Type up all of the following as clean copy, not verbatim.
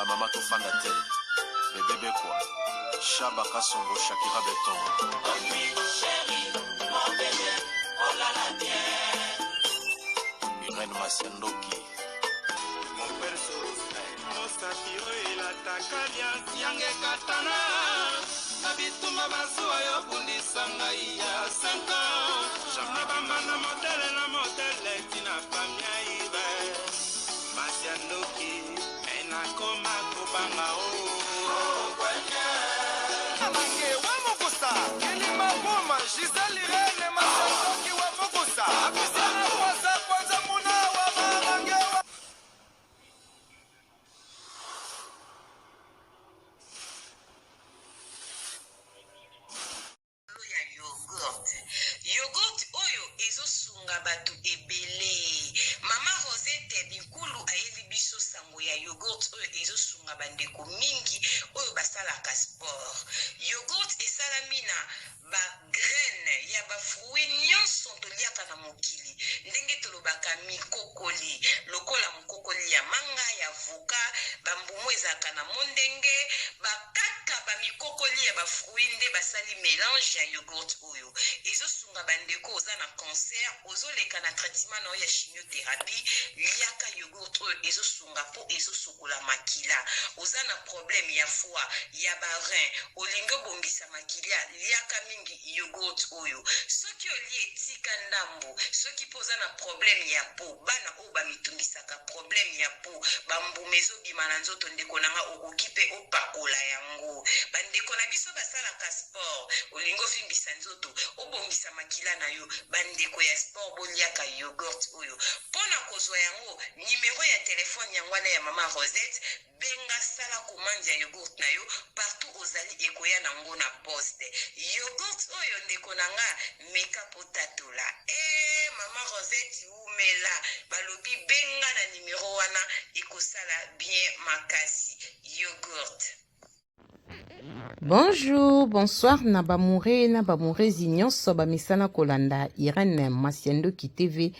Ba mama tofanda te. Bebe Bekwa, Shaba Kasongo, Shakira Beton. Irène Masiandoki. Mosapi oyo elataka liasi yange ekatana na bitumba bazuwa yo bundisa ngai ya 5 ans na bambanda modele na modele tina famia ibe masi ya ndoki me nakoma kobanga o Mange wa mokusa kilima buma Gisèle Irene Masandoki wa mokusa Apisana kwanza kwanza muna wa mamange wa Likolo ya yoghurt. Yoghurt oyo ezo sunga batu ebele. Mama Rosette Binkulu ayeli biso sango ya yoghurt oyo ezo sunga ba ndeko mingi oyo basalaka sport. Yoghurt esalami na ba graines ya ba fruits nionso toliaka na mokili ndenge tolobaka mikokoli lokola mokokoli ya manga, ya avocat, ba mbuma ezalaka na mondenge, ba kaka ba mikokoli ya ba fruits nde basali melange ya yoghurt oyo. Ezo sunga ba ndeko oza na cancer, ozo leka na traitement na yo ya chimiotherapie, liaka yoghurt oyo ezo sunga po ezo sokola makila. Oza na problème ya foie, ya ba reins, olingi obongisa makilia, liaka mingi yoghurt oyo. Soki olie tika ndambu, soki pe oza na problème ya peau, bana oyo ba mitungisaka problème ya peau ba mbuma ezo bima na nzoto ndeko na nga okoki pe opakola yango ba ndeko na biso basalaka sport olingi ovimbisa nzoto obongisa makila na yo ba ndeko ya sport boliaka yoghurt oyo pona kozwa yango numero ya telephone yango wana ya mama Rosette Benga sala commande ya yogourt na yo partout ozali ekoya na ngo na poste. Yogourt oyo ndeko na nga meka po tatola. Eeh maman Rosette wumela balobi benga na numero wana ekosala bien makasi. Yogourt. Bonjour, bonsoir na ba moure na ba mourezi nyonso ba misana kolanda Irène Masiandoki TV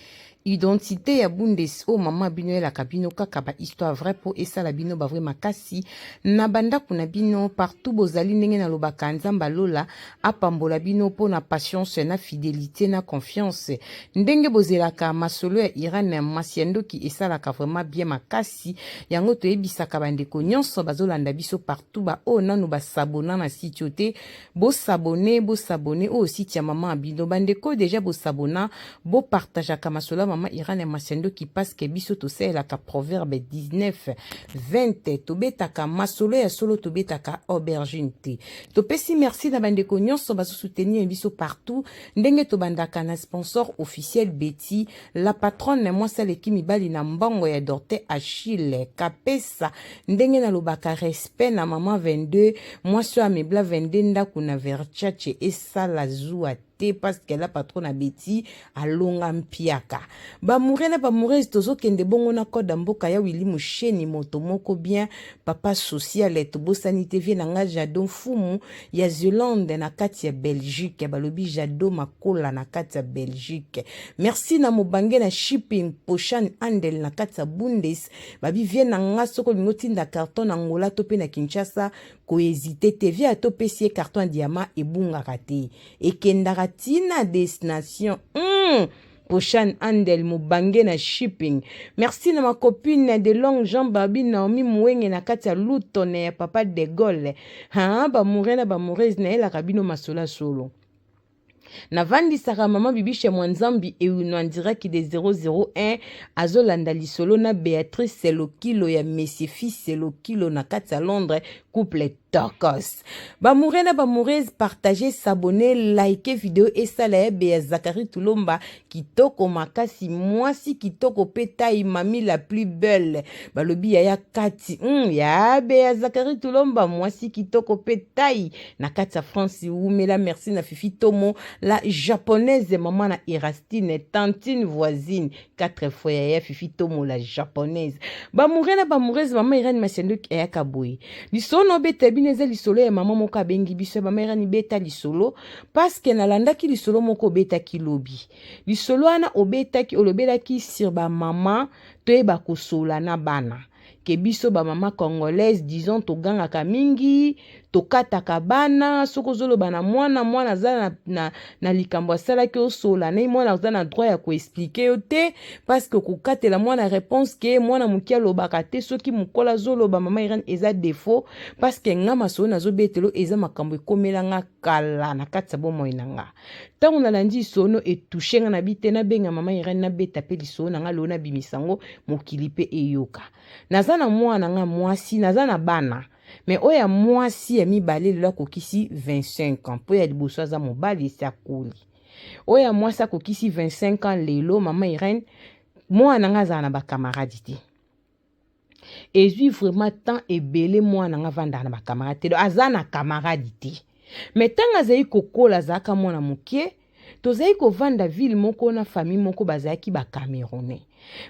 identité ya Bundes oyo mama bino elaka bino kaka ba histoire vraie po esala bino ba vrai makasi na bandako na bino partout bozali ndenge nalobaka Nzambe alola apambola bino po na patience na fidelité na confiance ndenge bozelaka masolo ya Irène Masiandoki esalaka vraiment bien makasi makasi yango toyebisaka bandeko nyonso bazolanda biso partout ba oyo nanu basabona na site oyo te bosabone bosabone oyo site ya mama bino bandeko oyo deja bosabona bopartageaka masolo ya mama irane ya masiandoki parceke biso tosalelaka proverbe 19 20 tobetaka masolo ya solo tobetaka aubergine te topesi merci na bandeko nyonso bazosoutenir biso partout ndenge tobandaka na sponsor officiel betty La patronne mwasi aleki mibali na mbongo ya dorte Achille kapesa ndenge nalobaka respect na maman 22 mwasi oyo amebla 22 ndaku na verchace esala zuwa te parce que la patronne abeti alonga mpiaka bamoure na bamoureuse tozokende bongo na code ya mboka ya Willy Musheni moto moko bien papa social tobosani te vie na nga Jado Mfumu ya Zelande na kati ya Belgique balobi Jado Makola na kati ya Belgique merci na mobange na shipping Poshan Andel na kati ya Bundes babi vie na nga soki olingi otinda carton na Angola to pe na Kinshasa kohésite te vie ata opesi ye carton ya diamant ebungaka te ekendaka tina destination mm. Poshan Andel mobange na shipping. Merci na ma copine de longue jambe Babi Naomi Muenge na kati ya Luton ya papa de Gaulle. Ha ba moure na ba mourese na elaka bino masola solo. Navandisaka mama Bibishe Mwanzambi ewino en direct de 001 azolanda lisolo na Beatrice Lokilo ya Monsieur Fils Lokilo na kati ya Londres couple tokos bamoure na bamourese partage s'abonner like video esala ya beya zakari tulomba kitoko makasi mwasi kitoko pe tai mami la plus belle balobi yaya kati mm, ya beya zakari tulomba mwasi kitoko pe tai na kati ya france wumela merci na fifi tomo la japonaise mama na erastine tantine voisine 4 fois yaya fifi tomo la japonaise bamoure na bamourese mama irene masiandoki ayaka boye lisolo na obeta bino eza lisolo ya mama moko abengi biso ya mama irene beta lisolo paske nalandaki lisolo moko obetaki lobi lisolo wana obetaki olobelaki sur bamama toyeba kosola na bana. Ke biso ba mama congolaise, disons, togangaka mingi, tokataka bana. Soki ozoloba na mwana, mwana aza na likambo asalaki, osola na ye, mwana aza na droit ya koexpliquer yo te, parce que kokatela mwana réponse ke mwana moke alobaka te soki mokolo azoloba. Mama Irene, eza défaut, parce que nga masolo nazobetelo eza makambo ekomelanga kala na kati ya bomoi na nga. Ntango nalandi lisolo etoucher nga, na bi te, nabenga mama Irene, nabeta mpe lisolo na nga lelo, nabimisa yango, mokili mpe eyoka. Naza na mwana nga mwasi, naza na bana, mais oyo ya mwasi ya mibale lelo akokisi 25 ans, mpo ya liboso aza mobali, esi akoli. Oyo ya mwasi akokisi 25 ans lelo. Mama Irene, mwana nga azala na bacamarade te. Ezwi vraiment temps ebele, mwana nga avandaka na bacamarade te, aza na camarade te. Mais ntango azali kokola, azalaka mwana moke, tozali kovanda ville moko na famille moko, bazalaki bacamerounais.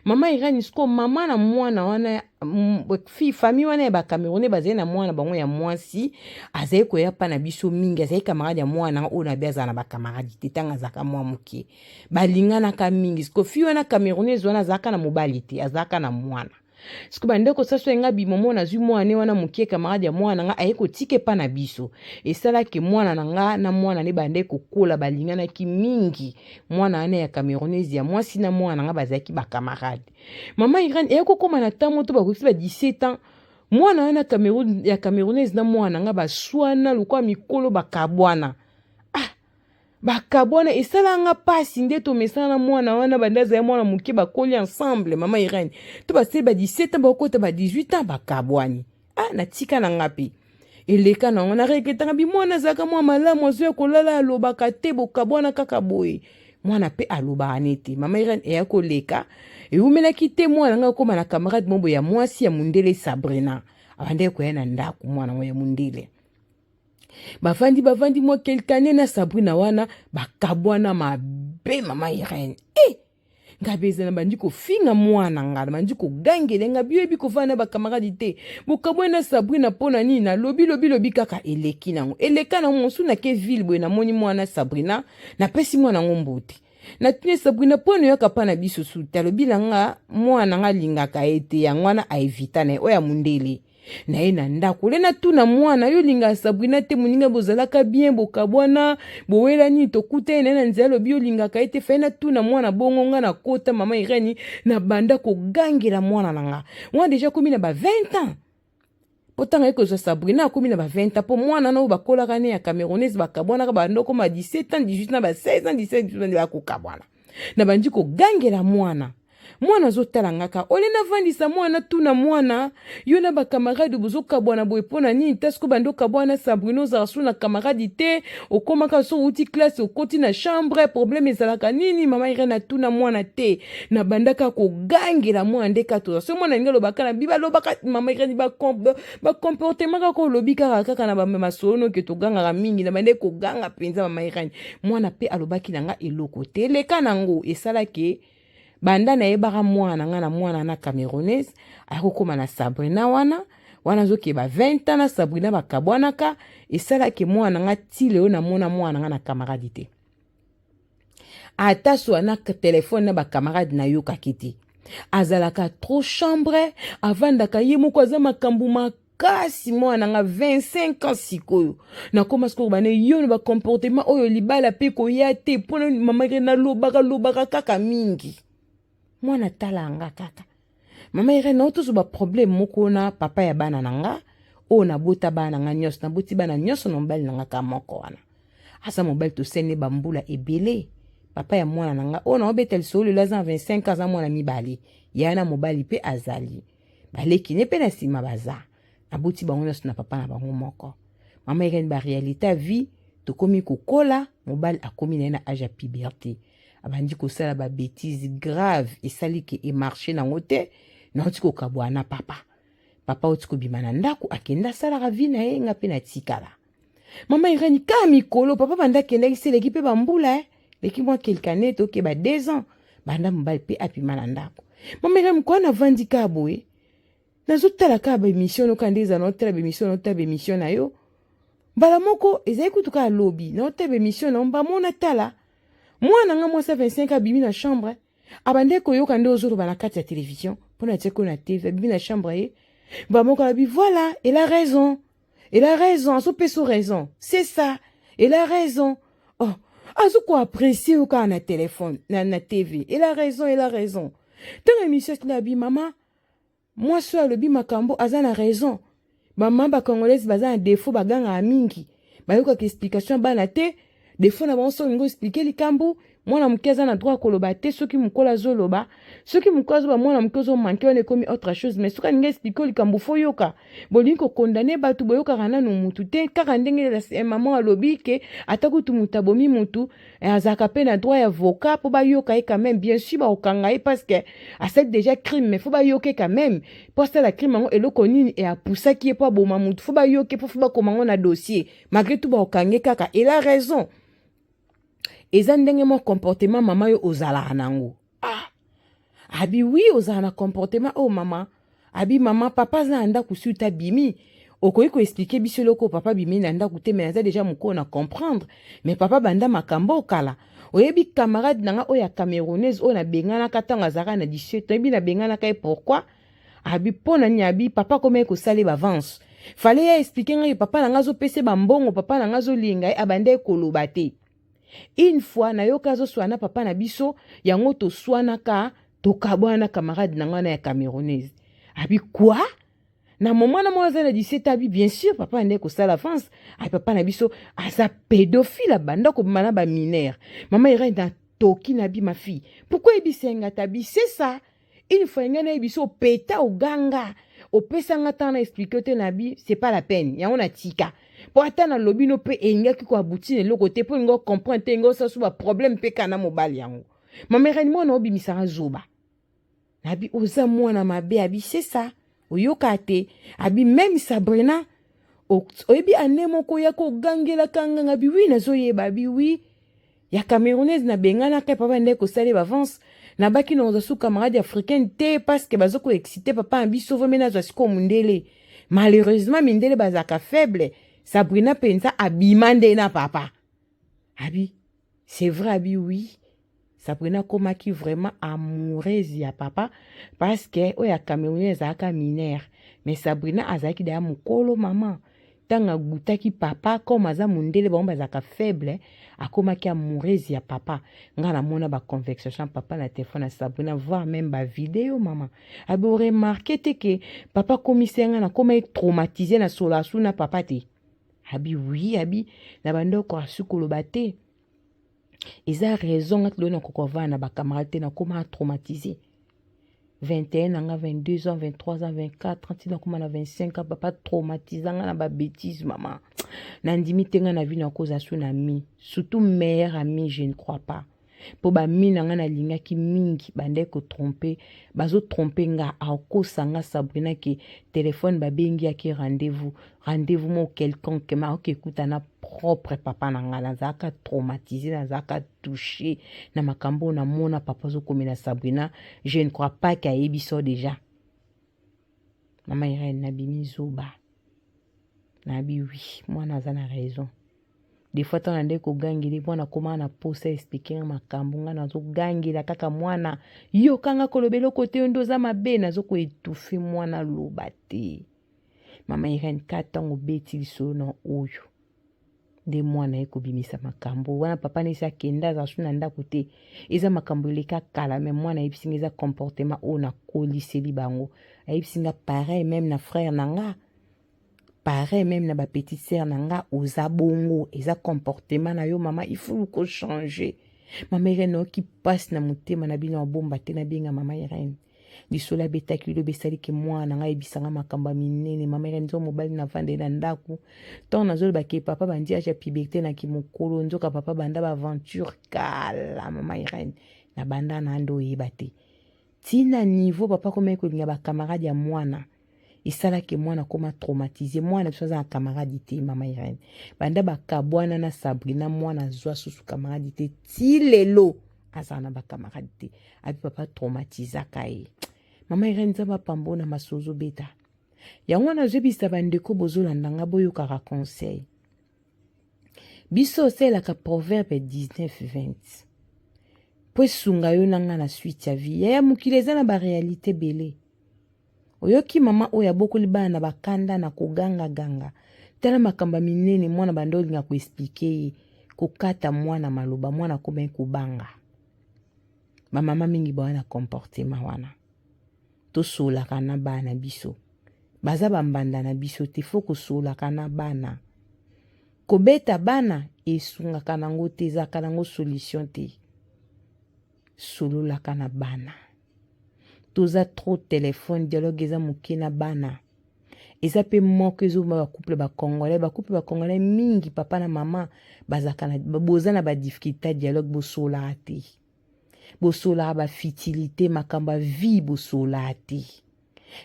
Mama Irene, siko mama na mwana wana, famille wana ya bacamerounais, bazali na mwana bango ya mwasi, azali koya mpa na biso mingi, azali camarade ya mwana oyo na bi azala na bacamarade te. Ntango azalaka mwa moke, balinganaka mingi. Siko fille wana camerounaise wana azalaka na mobali te, azalaka na mwana. Siko bandeko, saso enga bimomo, nazwi mwana wana mokie, camarade ya mwana nga, aye kotika epa na biso. Esalaki mwana na nga na mwana ne bande kokola, balinganaki mingi. Mwana wana ya camerounaise ya mwasi na mwana na nga bazalaki bacamarade. Mama Irene, eya kokóma na ntango to bakokisi ba 17 ans, mwana wana Cameroun, ya camerounaise na mwana nga baswana lokola mikolo, bakabwana. Ah, bakabwana, esalanga mpasi nde tomesana na mwana wana banda azali mwana moke, bakoli ensemble. Mama Irene, to basali ba 17 ans, bakota ba 18 ans, bakabwani. Ah, natika na nga mpe eleka nango, naregrettanga bi mwana azalaka mwa malamu, azoya kolala, alobaka te, bokabwana kaka boye. Mwana mpe alobaka nete. Mama Irene, eya koleka, ewumelaki te, mwana nga akóma na camarade moko ya mwasi ya mondele, Sabrina. Abandaki koya na ndako, mwana ngo ya mondele. Bavandi, bavandi mwa quelque année na Sabrina wana, bakabwana mabe. Mama Irene, eh! Ngabi eza na bandi kofinga mwana nga, na bandi kogangela nga bi: oyebi kovanda na bacamarade te, bokabwani na Sabrina mpo na nini? Nalobi, lobi, lobi kaka, eleki nango, eleka nango. Mosu nake ville boye, namoni mwana Sabrina, napesi mwana yango mbote, natuni Sabrina: mpo na oyaka mpa na biso su te? Alobi na nga mwana nga alingaka ye te, yango wana aevita na ye oyo ya mondele na ye na ndako. Le natuna mwana: yo olingaka Sabrina te, moninga bozalaka bien, bokabwana, bowela nini? Tokuta ye na ye na nzela, alobi olingaka ye te. Fai natuna mwana bongo, nga nakota, mama Irene, na banda kogangela mwana na nga wana. Déjà akomi na ba 20 ans, mpo ntango aye kozwa Sabrina akomi na ba 20 ans, mpo mwana na oyo bakolaka ne ya camerounaise bakabwanaka, banda okoma 17 ans, 18 na ba 16 ans, 17 18 bakokabwana. Na bandi kogangela mwana. Mwana azotala nga kaka. Ole navandisa mwana, tuna mwana: yo na bacamarade bozokabwana boye mpo na nini? Ta siko bandi okabwana Sabrina, ozala so na camarade te, okomaka so outi classe, okoti na chambre, problème ezalaka nini? Mama Irene, atuna mwana te, nabandaka kogangela mwana nde kaka toza so mwana alingi alobaka na bi balobaka. Mama Irene, bacomportement kaka olobi kaka kaka na bamasolo noke togangaka mingi, na bande koganga mpenza. Mama Irene, mwana mpe alobaki na nga eloko te, eleka nango. Esalaki banda nayebaka mwana nga na mwana na camerounaise ayakokóma na Sabrina wana, wana azokeba 20 ans na Sabrina, bakabwanaka. Esalaki mwana nga ti lelo namona mwana nga na camarade te, ata so na telefone na bacamarade nayokaki te. Azalaka trop chambre, avandaka ye moko, aza makambo makasi. Mwana nga 25 ans sikoyo, nakóma sikoyo bane yo na bacomportement oyo, libala mpe koya te mpona. Mama Irene, nalobaka lobaka kaka mingi, mwana tala yanga kaka. Mama Irene, nao tozwa baproblème moko na papa ya bana na nga oyo nabota bana na nga nyonso. Naboti bana nyonso na mobali na nga ka moko wana, aza mobali tosene bambula ebele. Papa ya mwana na nga oyo naobeta lisolo lelo aza na 25 ans, aza mwana mibale ya na mobali mpe azali baleki ne mpe na nsima baza. Naboti bango nyonso na papa na bango moko. Mama Irene, baréalité ya vie, tokomi kokola, mobali akomi na ye na âge ya puberté, abandi kosala babêtises grave, esali ke emarcher nango te. Nauti kokabwana na papa. Papa auti kobima na ndako, akende asalaka vie na ye, nga mpe natikala. Mama Irene, kaka mikolo papa banda akendaki se eleki mpe bambula, eleki mwa quelque année, tokeba 2 ans banda mobali mpe apima na ndako. Mama Irene, mokolo navandi kaka boye, nazotala kaka baémission noka nde eza, naotala baémission, naotala baémission na yo. Mbala moko ezali kutu kaka lobi, naotala baémission na yo, mbala moko natala mwana nga mwasi ya 25 abimi na chambre. Abandaki koyoka nde ozoloba na kati ya télévision mpo na tiaki na TV, abimi na chambre ye bamoko alobi voilà, elle a raison, elle a raison, azopesa raison, c'est ça, elle a raison. Oh, azokoapprécie yo kaka na téléphone na TV, elle a raison, elle a raison. Ntango émission esili, abi mama mwasi oyo alobi makambo, aza na raison. Bamama bacongolaise baza na défaut, bagangaka mingi, bayokaka explication ya bana te. Défaut na bango, soki olingi oexpliquer likambo, mwana moke aza na droit koloba te. Soki mokolo azoloba, soki mokolo azoloba, mwana moke ozomanke, wana ekomi autre chose. Mais soki alingi expliquer likambo, faut yoka. Bolingi kokondane bato, boyokaka nanu mutu te. Kaka ndenge mama alobi ke ata kutu moto abomi mutu, azalaka mpe na droit ya avocat mpo bayoka ye quand même. Bien sûr bakokanga ye parce que asali déjà crime, mais faut bayoka ye quand même mpo asala crime yango, eloko nini e apusaki ye mpo aboma mutu. Faut bayoke mpo faut bakoma yango na dossier. Malgré tout bakokanga ye kaka. Elle a raison. Eza ndenge moko comportement mama oyo ozalaka nango. Ah, abi oui, ozala na comportement oyo mama. Abi mama, papa aza na ndako si uta abimi, okoki koexpliquer biso eloko papa abimi na ndako te? Mais aza déjà mokolo na comprendre. Mais papa banda makambo okala, oyebi camarade na nga oyo ya camerounaise oyo nabenganaka ntango azalaka na 17, oyebi nabenganaka ye pourquoi? Abi mpo na nini? Abi papa akomaki kosala ye baavance, fallait ya expliquer ngai papa na ngai azopesa bambongo, papa na ngai azolinga ye, abanda koloba te. Une fois nayoka azoswana na papa na biso, yango toswanaka, tokabwana na camarade na ngai na ya camerounaise. Abi quoi? Na moment na moko aza na 17, abi bien sûr papa nde kosala avance. Abi papa na biso aza pédophile, abanda kobima na bamineure. Mama Irene, na toki na bi ma fille, pourquoi yebisa nga te? Abi c'est ça, une fois ngai nayebi so opeta oganga, opesanga ntango na expliquer te. Na bi c'est pas la peine, yango natika mpo ata nalobi no mpe elingaki koabuti na eloko te, mpo elingi ocomprendre te, elingi osala so baproblème mpe kana mobali yango. Mama Irene, mwana obimisaka zoba. Nabi oza mwana mabe. Abi c'est ça, oyoka te. Abi même Sabrina, oyebi ane moko oyaka ogangelaka nganga. Abi oui, nazoyeba. Abi oui, ya camerounaise nabenganaka papa nde kosala baavance, nabaki na kozwa su camarade africaine te parce que baza koexciter papa na biso, vomi nazwa sikoyo mondele. Malheureusement mindele bazalaka faible. Sabrina mpenza abima nde na papa. Abi c'est vrai? Abi oui, Sabrina akomaki vraiment amoureuse ya papa parce que oyo ya camerounais ezalaka mineure, mais Sabrina azalaki daya mokolo. Mama, ntango agutaki papa, comme aza mondele, bango bazalaka faible, akomaki amoureuse ya papa. Nga namona baconversation papa na telefone ya Sabrina, voire même bavideo. Mama abi oremarquer te ke papa akomisi nga, nakomaki traumatisé na solo asu na papa te? Abi oui. Abi na bandoko asu koloba te, eza raison nga tiloi nakoka kovanda na bacamarade te, nakoma traumatisé. 21 na nga, 22 ans, 23 ans, 24 ans, ntina koma na 25 ans, papa traumatisa nga na babêtise. Mama, nandimi te nga na vie nakozala su na ami, surtout meilleur ami, je ne crois pas, mpo bami na nga nalingaki mingi bandaki kotromper, bazotromper nga. Akosa nga Sabrina ke telefone babengi yaki rendez-vous, rendez-vous mo quelconque, ma oke ekuta na propre papa na nga. Nazalaka traumatisé, nazalaka touché na makambo oyo namona papa azokomela Sabrina. Je ne crois pas ke ayebi so déjà. Mama Irene, nabimi zoba. Nabi oui, mwana aza na raison. Des fois ntango nande kogangela mwana, akóma na posa expliquer nga makambo, nga nazogangela kaka mwana: yokanga koloba eloko te, yo nde oza mabe. Nazokoétouffer mwana aloba te. Mama Irene, ka ntango obeti lisolo na oyo nde mwana ye kobimisa makambo wana, papa nesi akende, aza su na ndako te. Eza makambo eleka kala, mais mwana ayebisi nga eza comportement oyo nakoliseli bango. Ayebisi nga pareil même na frère na nga, pareil même na bapetite sœur na nga, oza bongo, eza comportement na yo. Mama, il faut kochanger. Mama Irene, nayoki mpasi na motema na bino, abomba te. Nabenga mama Irene, lisolo abetaki lobi esaliki mwana na ngai ayebisanga makambo ya minene. Mama Irene, nzoka mobali navandeli na ndako, ntango nazolobaki papa bandi âge ya puberté na kimokolo, nzoka papa banda baaventure kala. Mama Irene, na banda na nde oyeba te ntina niveau papa komaki kolinga bacamarade ya mwana, esalaki mwana akoma traumatisé. Mwana biso aza na camarade te. Mama Irene, banda bakabwana na Sabrina, mwana azwa susu camarade te, ti lelo azala na bacamarade te. Abi papa traumatisaka ye. Mama Irene, Nzambe apambo na maso ozobeta yango wana. Azoyebisa bandeko bozolanda nga, boyokaka conseil. Biso osalelaka Proverbe 19 20. Mpo esunga yo na nga na suite ya vie. Yaya mokili eza na ba realite ebele. Oyoki mama oyo abokoli bana na bakanda na kogangaganga. Tala makambo ya minene mwana banda olinga ko expliquer ye. Kokata mwana maloba, mwana akomaki kobanga. Bamama mingi bawa na comportement wana. Tosolaka na bana biso. Baza bambanda na biso te, fo kosolaka na bana. Kobeta bana esungaka nango te, ezalaka nango solution te. Sololaka na bana. Toza trop telephone, dialogue eza moke na bana. Eza pe moko ezoboma ba couple ba congolais, ba couple ba congolais mingi papa na mama bazalaka na boza na ba difficulté ya dialogue, bosolaka te. Bosolaka ba futilité, makambo ya vie bosolaka te.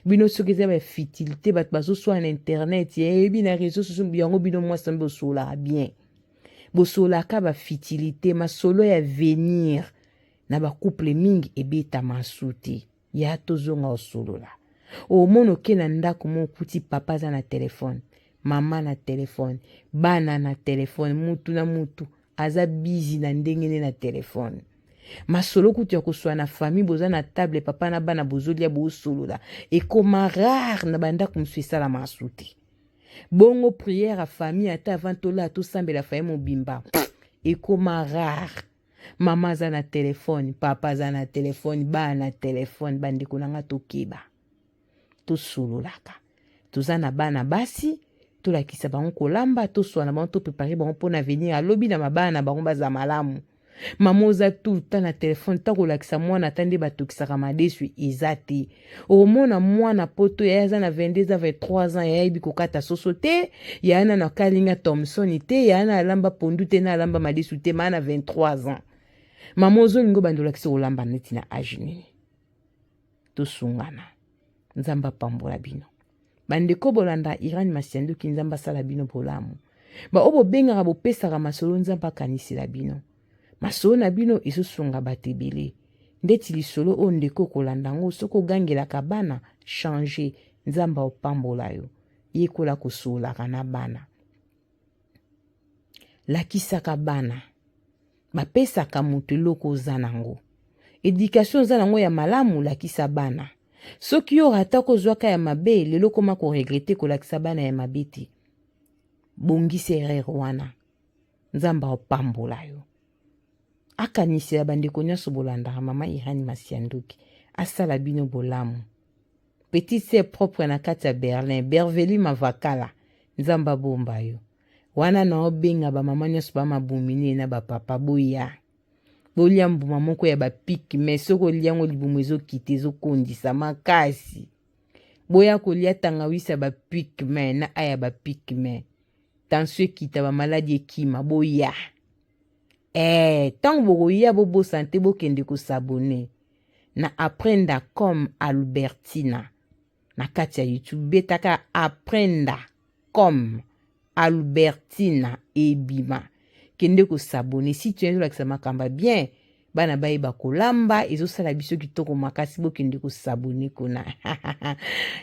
Bino soki eza ba futilité, bato bazoswana na internet, yebi na réseaux sociaux, yango bino mwasi na bosolaka bien. Bosolaka ba futilité, masolo ya venir na ba couple mingi ebetama su te. Ya tozonga osolola. Omona oke na ndako moko okuti papa aza na telefone, mama na telefone, bana na telefone, mutu na mutu aza busy na ndenge ne na telefone. Masolo kutu ya koswa na famille, boza na table papa na bana bozolia bosolola, ekoma rare na bandako mosusu esalamaka su te. Bongo prière ya famille ata avant tolala tosambela famille mobimba ekoma rare. Mama aza na telefone, papa aza na telefone, bana na telefone. Bandeko na nga tokeba, tosololaka. Toza na bana basi, tolakisa bango kolamba, toswana bango, toprepare bango mpona avenir alobi na mabana na bango baza malamu. Mama oza tout le temps na telefone, ntango kolakisa mwana ata nde batokisaka madesu eza te. Okomona mwana poto yaya aza na 22 ans 23 ans, yaya ayebi kokata soso te, yaya nano akalinga Thomson te, yaya na alamba pondu te, na alamba madesu te, maa na 23 ans. Mama ozolinga obanda olakisa kolamba neti na age nini? Tosungana. Nzambe apambola bino. Bandeko bolanda Irene Masiandoki, Nzambe asala bino bolamu. Ba oyo bobengaka bopesaka masolo, Nzambe akanisela bino. Masolo na bino ezosunga bato ebele. Ndeti lisolo oyo ndeko okolanda yango, soki ogangelaka bana, changer. Nzambe aopambola yo. Yekola kosololaka na bana. Lakisaka bana. Bapesaka moto eloko oza nango. Education oza nango ya malamu, lakisa bana. Soki yo rata kozwaka ya mabe, lelo koma ko regretter kolakisa bana ya mabe te. Bongisa erreur wana. Nzambe aopambola yo. Akanisela bandeko nyonso bolandaka mama Irene Masiandoki. Asala bino bolamu. Petite sœur propre na kati ya Berlin, Berveli Mavakala. Nzambe abomba yo. Wana na obenga ba mama nyonso ba mabumine na ba papa boya. Bolia mbuma moko ya ba pique, mais soki olia yango libumu ezokita ezokondisa makasi. Boya kolia tangawisi ya ba pique mais na aya ba pique mais tension ekita ba maladi ekima boya. Tango bokoya bobosana te bokende ko s'abonner na Aprenda comme Albertina na kati ya YouTube, betaka Aprenda comme Albertina ebima, kende ko s'abonner si tu ezolakisa makambo ya bien, bana bayeba kolamba, ezosala biso kitoko makasi, bokende ko s'abonner kuna.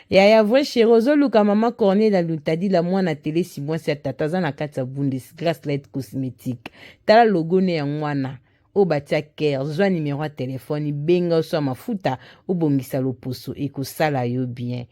Yaya vrai chéri ozoluka mama Cornelia Luntadila mwana telesi mwasi ya tata aza na kati ya Bundes Grace Light Cosmétique. Tala logo ne yango wana oyo batia cœur, zwa numero ya telefone, benga oswa mafuta obongisa loposo ekosala yo bien.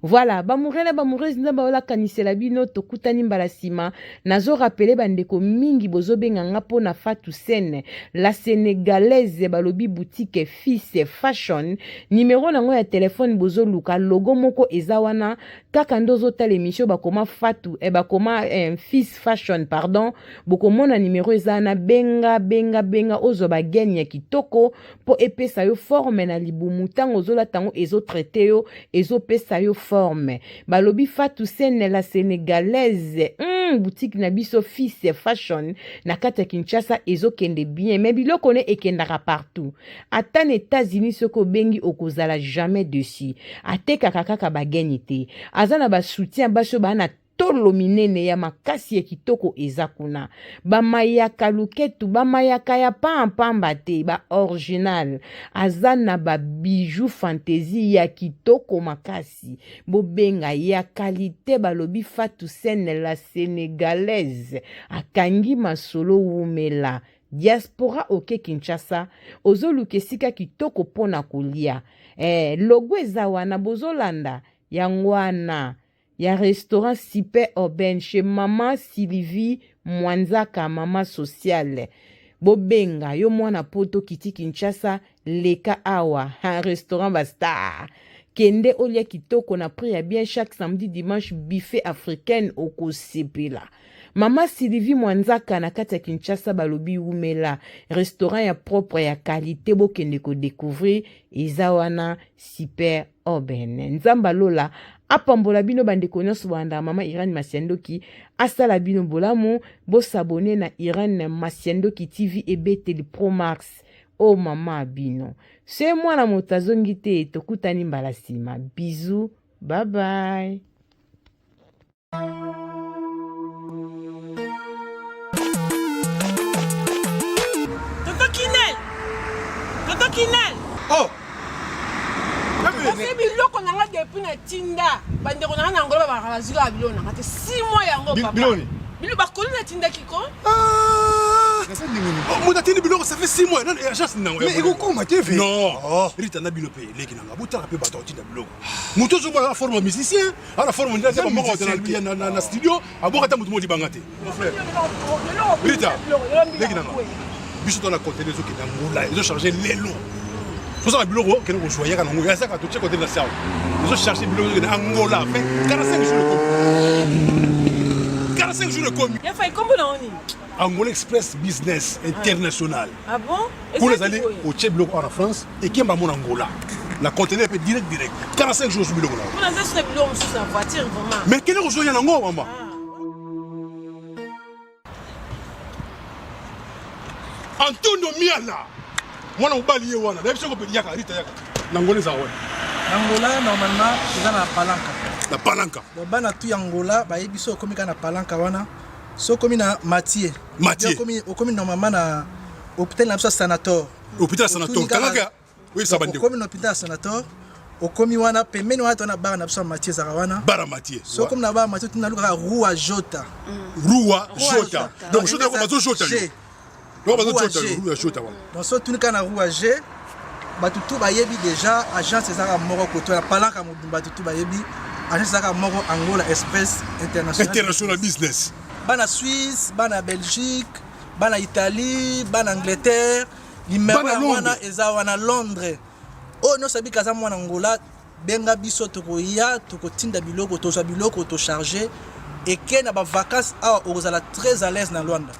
Voilà, ba moureux na ba moureuse nzambe aolakanisela bino, tokutani mbala sima. Nazo rappeler bandeko mingi bozobenga nga mpo na Fatou Sène, la Sénégalaise, balobi boutique Fils Fashion. Numero nango ya telefone bozoluka, logo moko eza wana, kaka nde ozotala émission bakoma Fatou, bakoma Fils Fashion, pardon, bokomona numero eza wana, benga benga benga ozwa ba gaine ya kitoko mpo epesa yo forme na libumu ntango ozolata yango ezotraite yo ezopesa yo forme. Balobi Fatou Sène la Sénégalaise, boutique na biso Fils Fashion na kati ya Kinshasa ezokende bien, mais biloko ne ekendaka partout, ata na États-Unis soki obengi okozala jamais dessus. Atekaka kaka bageni te, aza na ba soutien basi oyo baa na tolo minene ya makasi ya kitoko eza kuna, bamayaka luketu, bamayaka ya pampamba te, ba original. Aza na ba bijoux fantaisie ya kitoko makasi, bobenga ya qualité. Balobi Fatou Sène la Sénégalaise akangi masolo, wumela. Diaspora oke Kinshasa ozoluka esika kitoko mpo na kolia eh, logo eza wana bozolanda yango wana ya restaurant Super Aubaine chez maman Sylvie Mwanzaka maman sociale bobenga yo mwana poto kiti Kinshasa leka awa ha, restaurant ba star kende olia kitoko na prix ya bien chaque samedi dimanche buffet africaine okosepela Mama Sylvie Mwanzaka na kati ya Kinshasa balobi wumela restaurant ya propre ya qualité bokende ko découvrir eza wana super oben Nzambe alola apambola bino bandeko nyonso bolanda mama Irène Masiandoki asala bino bolamu bosabone na Irène Masiandoki TV ebeteli Pro Max o oh, mama bino se mwana moto azongi te tokutani mbala nsima bisous bye bye. Tonton Kinel! Tonton Kinel! Oh! Kasi biloko na nga depuis na tinda bandeko na nga na Angola babaka bazwi kaka biloko na nga te 6 mois yango papa. Biloko nini? Biloko bakoli natindaki ko. Ah! Oh, moto atindi biloko ça fait 6 mois nani agence nango Mais ekokoma te ve. Non. Oh. Rita na bino mpe leki na nga botala mpe bato akotinda biloko moto ozomona na forme ya musicien ana forme nde ata moko na studio aboka ata moto moko libanga te mon frère Rita leki nanga biso to na conteneur ezokende angola ezocharge lelo tozala biloko okende kozwa yaka nango yazaka totie conteneur na sawa ezocharge biloko ezokende angola fin 45 jours ekomi 45 jours ekomi Ya fai kombo na yo nini? Angola Express Business International. Ah bon? Kuna ezali otie biloko awa na France ekemba mona Angola. Na conteneur pe direct direct. 45 jours ozwi biloko na yo. Kuna eza suna biloko mosusu na voiture vraiment. Mais kende kozwa ya nango mama. Ah. Antonio Miala. Mwana mobali ye wana. Nayebi soko yaka Rita yaka. Na Angola eza wana. Na Angola normalement eza na Palanca. Na Palanca. Donc bana tout ya Angola bayebi so okomi kaka na Palanca wana. So okomi na Mathieu. Mathieu. Okomi okomi normalement na hôpital na biso Sanator. Hôpital Sanator. Kangaka. Oui, ça bandeko. Okomi na hôpital Sanator. Okomi wana pembeni wana tona bar na biso ya Mathieu ezalaka wana. Bar ya Mathieu. So okomi na bar Mathieu tuna lukaka Rua Jota. Rua Jota. Donc Jota ko bazo Jota. Donc bazo Jota, Rua Jota wana. Donc so tuni kana Rua G bato tu bayebi déjà agence ezalaka moko koto ya palanka mobimba bato tu bayebi agence ezalaka moko Angola Express International International Business. Bana Suisse, bana Belgique, bana Italie, bana Angleterre, numero ya wana eza wana Londres. Oyo nyonso abika aza mwana Angola, benga biso tokoya tokotinda biloko tozwa biloko tocharge eke na ba vacances awa okozala très à l'aise na Luanda.